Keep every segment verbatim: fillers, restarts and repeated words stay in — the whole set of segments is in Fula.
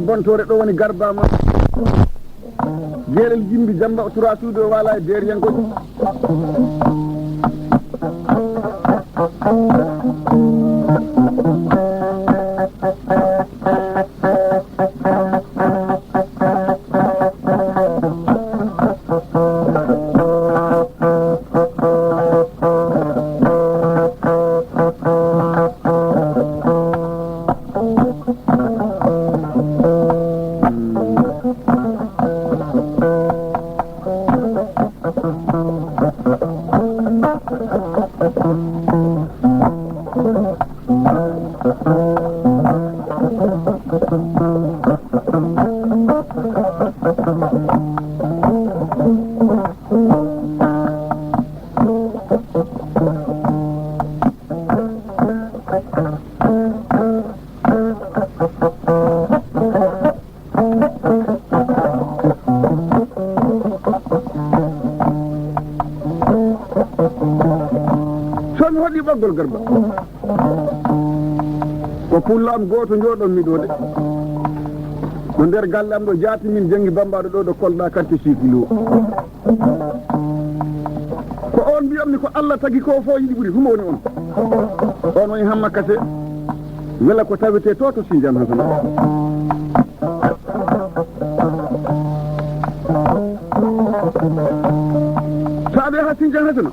Kontoore ɗo woni Garba ma. Jeerel Jimbi Jamba o tura suudu o waala e deeriyankoji. So mi hoɗi ɓoggol Garba, ko pullo am gooto jooɗon mi ɗo de. No nder galle am ɗo jaati min jangi bambaɗo ɗo, ɗo kolɗa kante sikilo. Ko on mbiyammi ko Allah tagi ko fo yiɗi ɓuri, himo woni on? On woni Hamma Kase, wela ko tawete to, to Sinjan Hasana. Sa ade ha Sinjan Hasana,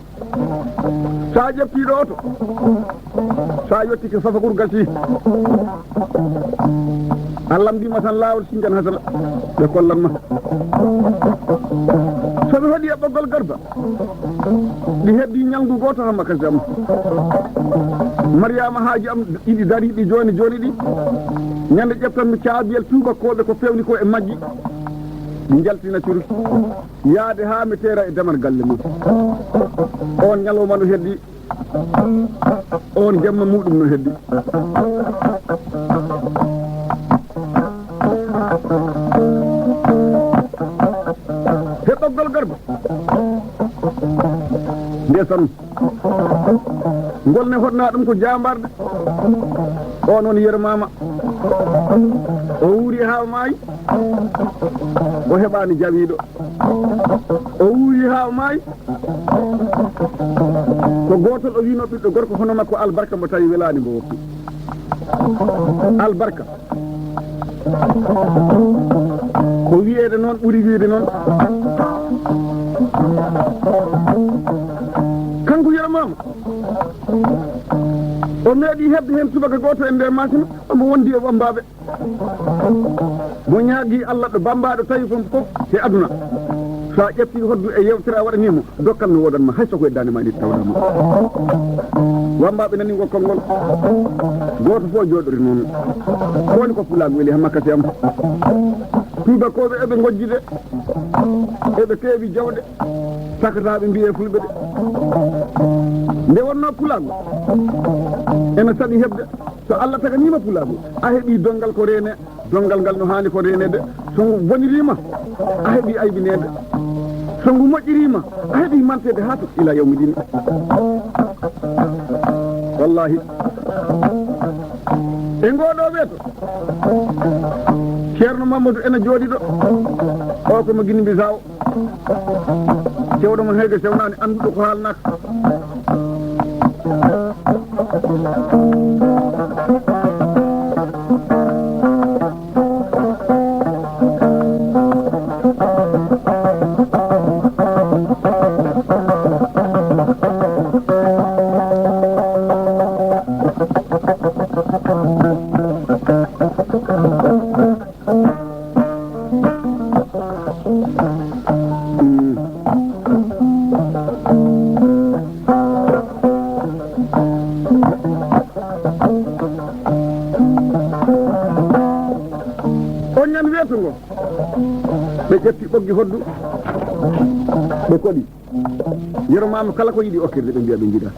sa ƴetti ɗo oto, sa yottike Fafa Kurgal si, a lamndima tan laawol Sinjan Hasana, ɓe kollan ma. So mi hoɗi e ɓoggol Garba, ɗi heddi ñalngu gooto Hamma Kase am. Mariama haaji am ɗiɗi dariiɗi jooni jooni ɗi. Ñande ƴeftanmi caabiyel tuubakooɓe ko fewni ko e majji. Ɗi njaltina curu. Yaade haa mi teera e damal galle mum. On ñalawma no heddi. On jamma muɗum no heddi. He ɓoggol Garba. Ndesan. Ngol ne hoɗna ɗum ko jambarɗe. On woni yermama. O wuuri haa o maayi. O heɓaani jawiiɗo. O wuuri haa o maayi. Ko gootol o wiino ɓiɗɗo gorko hono makko Albarka mo tawi welaani mbo woppi. Albarka. Ko wiyeede noon ɓuri wiyeede noon. Kanko yermama. O meeɗi heɓde heen tubaka gooto e nder masina, omo wondi e wammbaaɓe. Mo ñaagi Allah ɗo bammbaaɗo tawi fof fof he aduna. So a ƴetti hoddu e yewtere a waɗani mo, dokkal no wodan ma, hay so ko e daande ma ni tawda ma. Wammbaaɓe nani ngol konngol. Gooto fof jooɗori noon. Ko woni ko pulaagu weli Hamma Kase am. Tuubakooɓe eɓe ngojji de. Eɓe keewi jawɗe. Sakataaɓe mbiye fulɓe de. Nde wonnoo pulaagu. Ena saɗi heɓde. So Allah taganiima pulaagu, a heɓii donngal ko reene, donngal ngal no haani ko reeneede. So ngu boniriima, a heɓii aybineede. So ngu moƴƴiriima, a heɓii manteede haa to ila yawmi dini. Wallahi. E ngoo ɗoo weeto, Ceerno Mamadou ena jooɗi ɗo. O ko mo Gini Bisaw. Cewɗo mo heege sewnaani annduɗo ko haalnaaka. On ñan weeto ngo, ɓe ƴetti ɓoggi hoddu, ɓe koɗi. Yero maama kala ko yiɗi okkirde, ɓe mbiya ɓe njiɗa.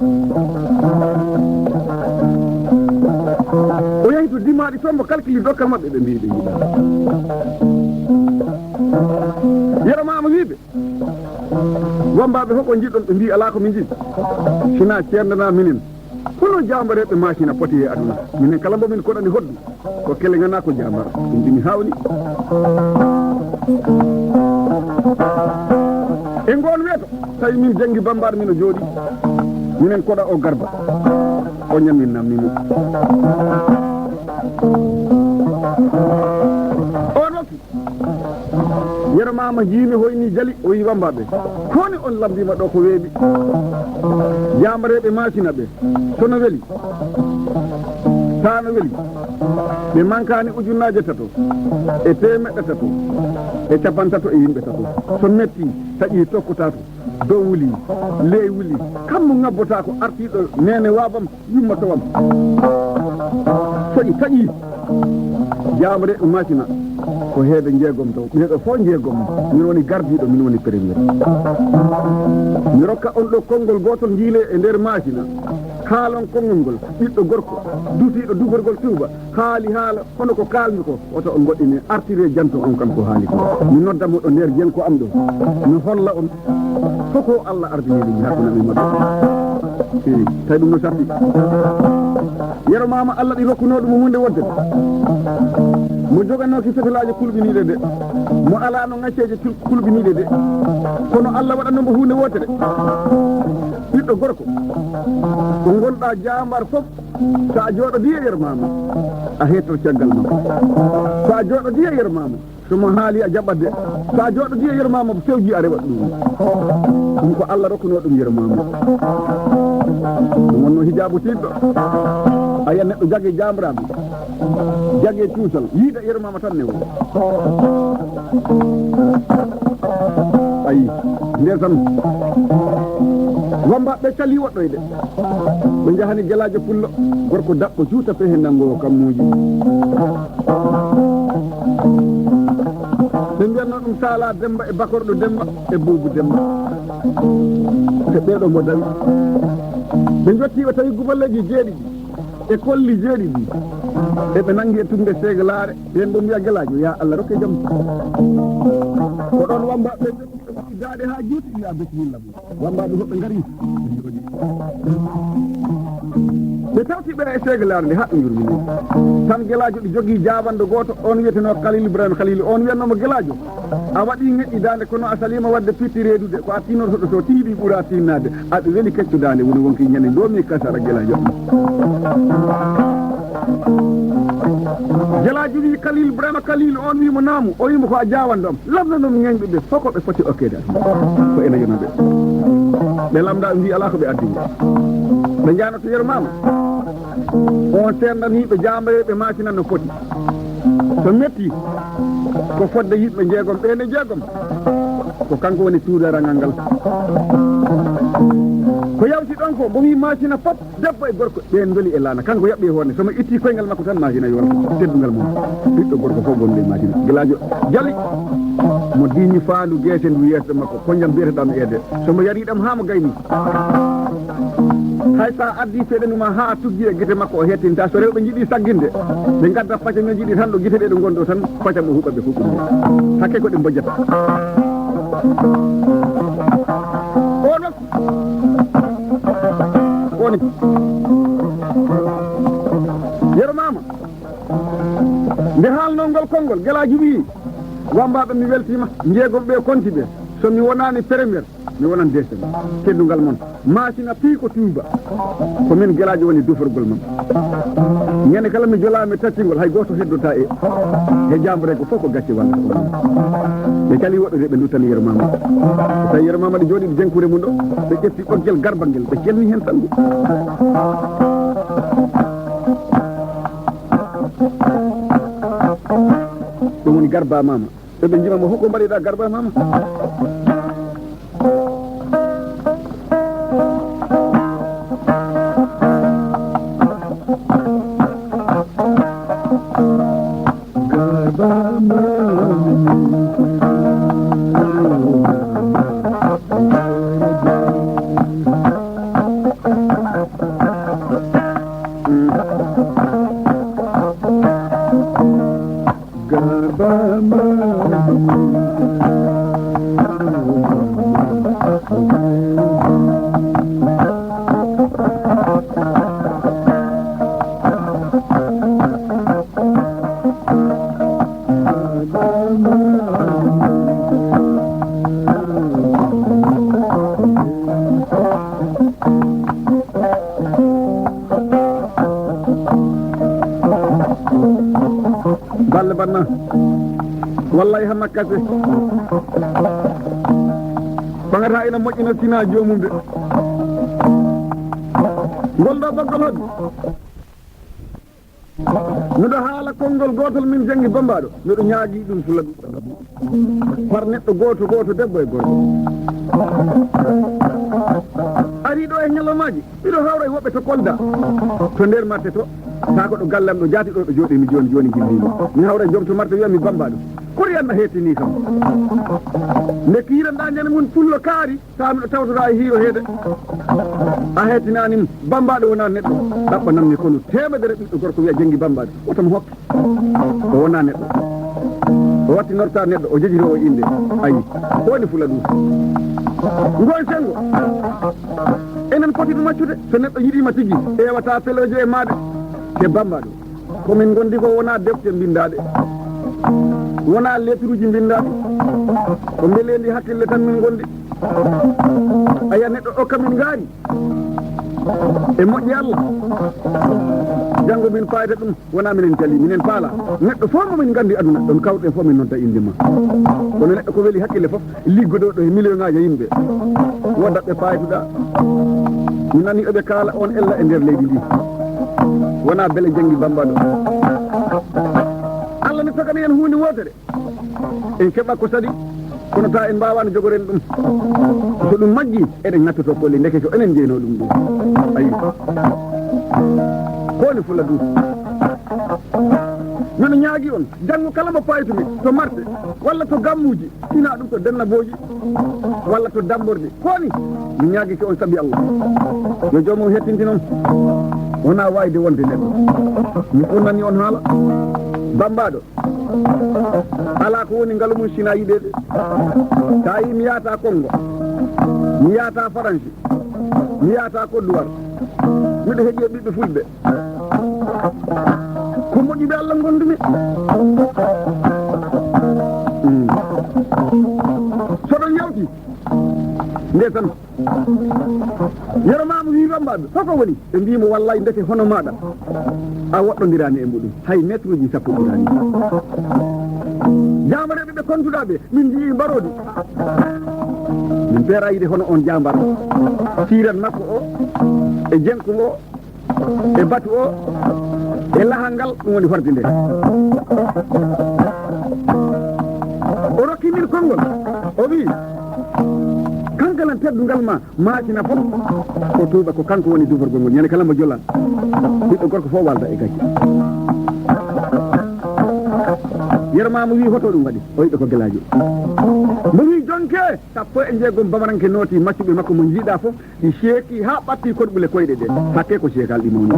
O yahi to dimaaɗi toon, mo kalkili dokkal maɓɓe, ɓe mbiyi ɓe njiɗa. Yero maama wii ɓe, wammbaaɓe, hoko njiɗɗon? Ɓe mbiyi, alaa ko min njiɗi, sinaa ceerndana minen. Hono jaambareeɓe maasina poti e aduna? Minen kala mbo min koɗani hoddu, ko kele ngana ko jaambar. Ɗum ɗi mi haawni. E ngoon weeto, tawi min janngi bambaɗo mino jooɗi. Minen koɗa o garba. O ñammin namni mo. On waktu, Yero Maama jiimi hoyni jali, o yi wambaɓe. Koni on lambima ɗo ko weeɓi? Jaambareeɓe maasina ɓe. So no weli, taa no weli, ɓe mankaani ujunnaaje tato e teemeɗɗe tato e capantato e yimɓe tato. So metti, taƴi tokkotaako, dow wuli, ley wuli, kammu ŋabbotaako artiiɗo neene waabam, yumma towam. Soƴi taƴi, jaamre maasina ko heede jeegom taw. Ɓeeɗo fof jeegom, min woni gardiiɗo, min woni premier. Mi rokka on ɗo konngol gootol, njiile e nder maasina. Haalon konngol ngol, ɓiɗɗo gorko, duutiiɗo duuforgol tuuba, haali haala, hono ko kaalmi ko, wota on ngoɗɗine, artire janto on kam ko haali ko. Mi nodda mo ɗo nder jenko am ɗo, mi holla on, fof ko Allah ardini ɗum hakkunde amin maɓɓe. Eey, tawi ɗum no satti. Yero Maama Allah ɗi rokkuno ɗum huunde wodde. Mo joganooki fetelaaji kulɓiniiɗe de, mo alaano ŋacceeje tul-, kulɓiniiɗe de. Kono Allah waɗanno mo huunde wootere. Ɓiɗɗo gorko, ko ngonɗaa jaambaar fof, so a jooɗodii e Yero Maama, a heetto caggal makko. So a jooɗodii e Yero Maama, so mo haali a jaɓat de. So a jooɗodii e Yero Maama, ko fewji a rewat ɗum. Ɗum ko Allah rokkuno ɗum Yero Maama. Ɗum wonno hijaabu tiiɗɗo. A yiyan neɗɗo jagee jaamraaɓe, jagee cuusal, yiida Yero Maama tan ne woo. Ayi, nder tan. Wambaɓe cali woɗɗoyde. Ɓe njahani Gelaajo Pullo, gorko daɓɓo juuta pehe nanngo kammuuji. Ɓe mbiyatno ɗum Sala Demba e Bakorɗo Demba e Buubu Demba. E ɓeeɗo mbo dawi. Ɓe njotti ɓe tawi guballeeji jeeɗiɗi e kolli jeeɗiɗi. E ɓe nanngi e tunnde seeglaare, ɓeen mbo mbiya Gelaajo, ya Allah rokke jam. Ko ɗoon wambaɓe daaɗe haa juuti, wiya bismillah. Wambaɓe hoɓɓe ngari, ɓe njooɗi. Ɓe tawti ɓe e seeglaare nde haa ɓe njurmini. Tan Gelaajo ɗi jogii jaabando gooto, on wiyeteno Khalil Ibrahim Khalil, on wiyatnoomo Gelaajo. A waɗi ŋeƴƴi daande kono a saliima wadde pitti reedude, ko a tinnortoɗo so tiiɗi ɓura tinnaade. Aɗa weli kecco daande, woni wonki ñande ndoomi kasara Gelaajo. Gelaajo wi Khalil Ibrahima Khalil, on wi mo naamu, o wi mo ko a jaawando am. Lamndo noon ñeñɓe ɓe fof ko ɓe foti okkeede aduna. Ko ene yona ɓe. Ɓe lamnda ɓe mbi alaa ko ɓe addi. Ɓe njaano to Yero Maama. On seernanii ɓe jaambareeɓe maasina no foti. So metti, ko fodde yimɓe jeegom, ɓe ne jeegom. Ko kanko woni tuudarangal ngal. Ko yawti ɗon ko, mbo wi maasina fop, debbo e gorko, ɓeen ndoli e laana. Kanko yaɓɓi e hoore, so mo itti koyngal makko tan maasina yonta. Teddungal mum. Ɓiɗɗo gorko fof gonɗo e maasina. Gelaajo jali, mo diñi faandu geese ndu yeeso makko, ko njam biyeteɗam eede. So mo yari ɗam haa mo gayni. Hay sa addi feɗenu ma haa a tuggi e gite makko, o hettinta. So rewɓe njiɗi sagginde, ɓe ngadda pacameeji ɗi tan ɗo gite ɗe ɗo ngonɗo tan, pacam o huɓa ɓe fof ɗum. Hakke ko ɗe mbojjata. On waktu, on Yero Maama, nde haalnoo ngol konngol, Gelaajo wii, wammbaaɓe, mi weltiima, jeegom ɓe konti ɓe. So mi wonaani premier, mi wonan deuxième. Teddungal mon. Maasina fii ko Tuuba. Ko min Gelaajo woni duforgol mon. Ñande kala mi jolaa mi taccingol, hay gooto heddota e, he jaambore ko fof ko gacce walla ko. Ɓe cali woɗɗude, ɓe nduttani Yero Maama. Tawi Yero Maama ɗo jooɗii jenkure mum ɗo, ɓe ƴetti ɓoggel garba ngel, ɓe celni heen tan. Ɗum woni Garba Maama. Ɓe ɓe njima mo, hokko mbaɗiɗa Garba Maama? Garba Maama. Wallahi, hamma kase. Ɓangata ina moƴƴina sina joomum de. Ngol ɗo ɓoggol hoɗi. Miɗo haala konngol gootol min janngi Bambaɗo. Miɗo ñaagii ɗum fula ɗum. Par neɗɗo gooto gooto, debbo e gorko. Arii ɗo e ñalawmaaji. Miɗo hawra e woɓɓe to Kolda, to nder marte to, taa ko ɗo gallam ɗo jaati ɗo, ɗo jooɗi mi jooni jooni gilliimi. Mi hawra e joom to marte wiya mi Bambaɗo. Kori an a hettini kam. Nde kiiranɗaa ñande mum pullo kaari, taa miɗo tawtoraa e hiiro heede. A hettinaani mi. Bambaɗo wonaa neɗɗo. Ɗaɓɓanam mi konu teemedere ɓiɗɗo gorko wiya janngi Bambaɗo. Wota mo hokke. O wonaa neɗɗo. O wattinortaa neɗɗo, o jejiroowo innde. Ayi, ko woni fula ɗum? Ngoon senngo. Enen poti ɗum accude, so neɗɗo yiɗii ma tigi, ƴeewataa pelooje e maaɗa. Te Bambaɗo. Ko min ngondi ko wonaa defte mbinndaaɗe. Wonaa letruuji mbinndaaɗi. Ko mbeleendi hakkille tan min ngondi. Aya neɗɗo okka min ngaari. E moƴƴi Allah. Janngo min paayta ɗum, wonaa minen cali, minen paala. Neɗɗo fof mo min nganndi aduna, ɗon kawrɗen fof min nodda innde ma. Kono neɗɗo ko weli hakkille fof, liggodooɗo e million ŋaaji yimɓe. Woodat ɓe paaytuɗaa. Mi nani eɓe kaala on ella e nder leydi ndi. Wonaa bele janngi Bambaɗo. Allah ne tagani en huunde wootere. En keɓa ko sadi, kono taa en mbaawaano jogoren ɗum. So ɗum majjii, eɗen nattoto kole, ndeke ko enen njeynoo ɗum ɗum. Ayi. Ko woni fula ɗum? Miɗo ñaagi on, janngo kala mo paaytumi, to marte, walla to gammuuji, ina ɗum to dennabooji, walla to damborɗi. Ko woni? Mi ñaagike on sabi Allah. Yo joomum hettintin on. Wonaa waayde wonde neɗɗo. Mi fonnani on haala. Bambaɗo. Alaa ko woni ngalu mum sina yiɗeede. Tawi mi yahata Kongo. Mi yahata Faransi. Mi yahata Côte d'Ivoire. Miɗo heɗi e ɓiɓɓe fulɓe. Ko moƴƴuɓe Allah ngondumi. Mm. So ɗon yawti, nde tan. Yero Maama wii Bambaɗo, hoko woni? Ɓe mbii mo, wallaay, ndeke hono maaɗa, a woɗɗondiraani e mboɗo. Hay metruuji sappo ɓuraani. Jaambareeɓe ɓe kontuɗaa ɓe, min njiyii mbaroodi. Min peeraayide hono on jaambar. Siiran makko o, e jenko o, e batu o, e lahal ngal, ɗum woni horde nde. O rokki min konngol, o wii, kankalan teddungal ma, maakina fof, ko tuuba, ko kanko woni duforgol ngol. Ñande kala mbo jola, ɓiɗɗo gorko fof walda e gacce. Yero Maama wii, hoto ɗum waɗi? O wiɓe ko Gelaajo. Mbo wii, jonke, sappo e jeegom bamaranke nooti maccuɓe makko mo njiiɗa fof, ɗi ceeki haa ɓatti koɗɓule koyɗe ɗe. Hakke ko ceekal ɗi mawni.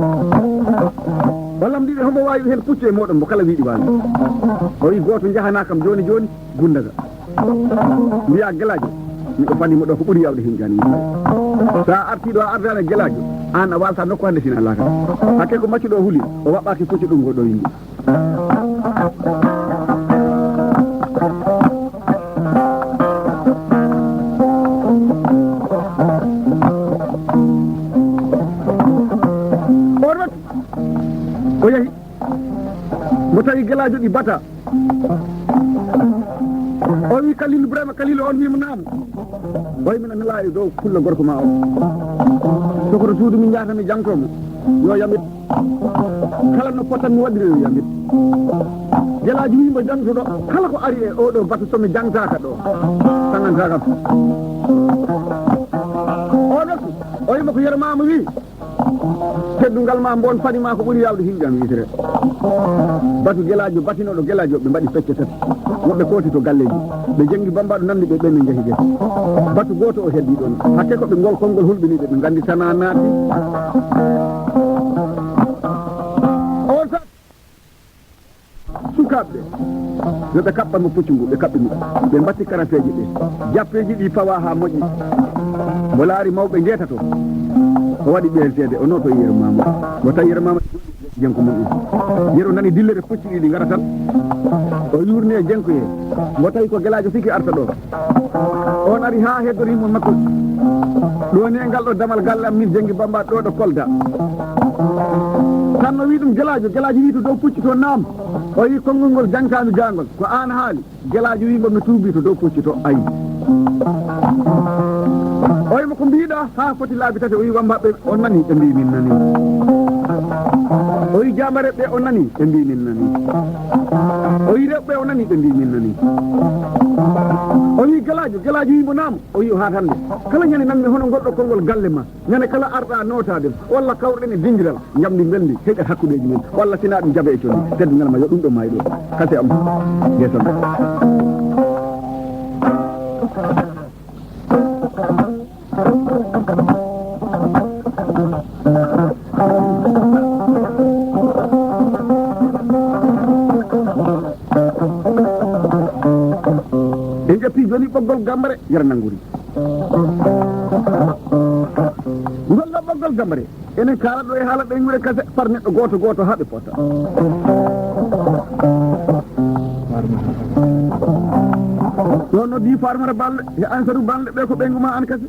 O lamndi ɓe, hombo waawi heen puccu e mooɗon mo kala wiiɗi waawi? O wii, gooto njahanaa kam jooni jooni Gundaga. Mbiyaa, Gelaajo, miɗo fadi mo ɗo ko ɓuri yaawde hinƴaani mo. So a artii ɗo a ardaani Gelaajo, aan a waalta nokku hannde sina laaka. Hakke ko maccuɗo o huli, o waɓɓaaki puccu ɗum ngo ɗo yimɓe. On watti, o yahi. Mo tawi Gelaajo ɗi bata. O wi Kalilu, Ibrahima Kalilu, on wi mo naamu. O wi mina nela e dow pullo gorko ma o. Sokoto suudu min njahata mi jangto mo. Yo yamit. Kala no potan mi waɗire yo yamit. Gelaajo wi mo jangtoɗo. Kala ko ari e oɗo batu so mi jangtaka ɗo. Sanganta kam. O nokku. O wi mo ko Yero Maama wi. Teddungal ma mbon fadi ma ko ɓuri yaawde hinƴam yitere. Batu Gelaajo, batinoɗo Gelaajo, ɓe mbaɗi pecce tati. Woɓɓe kooti to galleeji. Ɓe janngi Bambaɗo nanndi ɓe, ɓen ne njahi gese. Batu gooto o heddi ɗon. Hakke ko ɓe ngol konngol hulɓini ɓe, ɓe nganndi tana naati. On sa- Sukaaɓe ɓe, yo ɓe kaɓɓa mo puccu ngu, ɓe kaɓɓi mo. Ɓe mbatti karateeji ɗe. Jappeeji ɗi pawa haa moƴƴi. Mo laari mawɓe njeetato. O waɗi ɓeelteede, o nooto Yero Maama. Mo tawi Yero Maama jenko mum en. Yero nani dillere pucci ɗiɗi ngara tan. O yuurni e jenko he. Mo tawi ko Gelaajo Siki arta ɗo. On ari haa heddori mo makko. Ɗo ne ngal ɗo damal galle am min Jenngi Bammbaaɗo ɗo ɗo Kolda. Tan o wi ɗum, "Gelaajo, Gelaajo wi to dow puccu to naam." O wi konngol ngol jaŋtaami gaangol. Ko aan haali. Gelaajo wi mbo mi tuubi to dow puccu to ayi. O wi mo, "Ko mbiiɗa haa foti laabi tati?" O wi, "Wammbaaɓe on nani?" Ɓe mbi, "Min nani." O wi, "Jaambareeɓe on nani?" Ɓe mbi, "Min nani." O wi, "Rewɓe on nani?" Ɓe mbi, "Min nani." O wi, "Gelaajo, Gelaajo wi mbo naam." O wi, "O haa hannde. Kala ñande nanmi hono ngol ɗo konngol galle ma. Ñande kala arɗa nootaade walla kawruɗen e dingiral, njamndi mbelndi heƴat hakkundeeji men, walla sina ɗum jabe e condi. Teddungal ma yo ɗum ɗo maayi ɗo. Kase am. Yeeso. En ƴetti jooni ɓoggol gambare, yara nannguri. Ngol ɗo ɓoggol gambare, enen kaalat ɗo e haala ɓeynguure kase, par neɗɗo gooto gooto haa ɓe pota. Ɗo noddi Farmata Balde e Ansatu Balde, ɓe ko ɓeyngu ma an kase.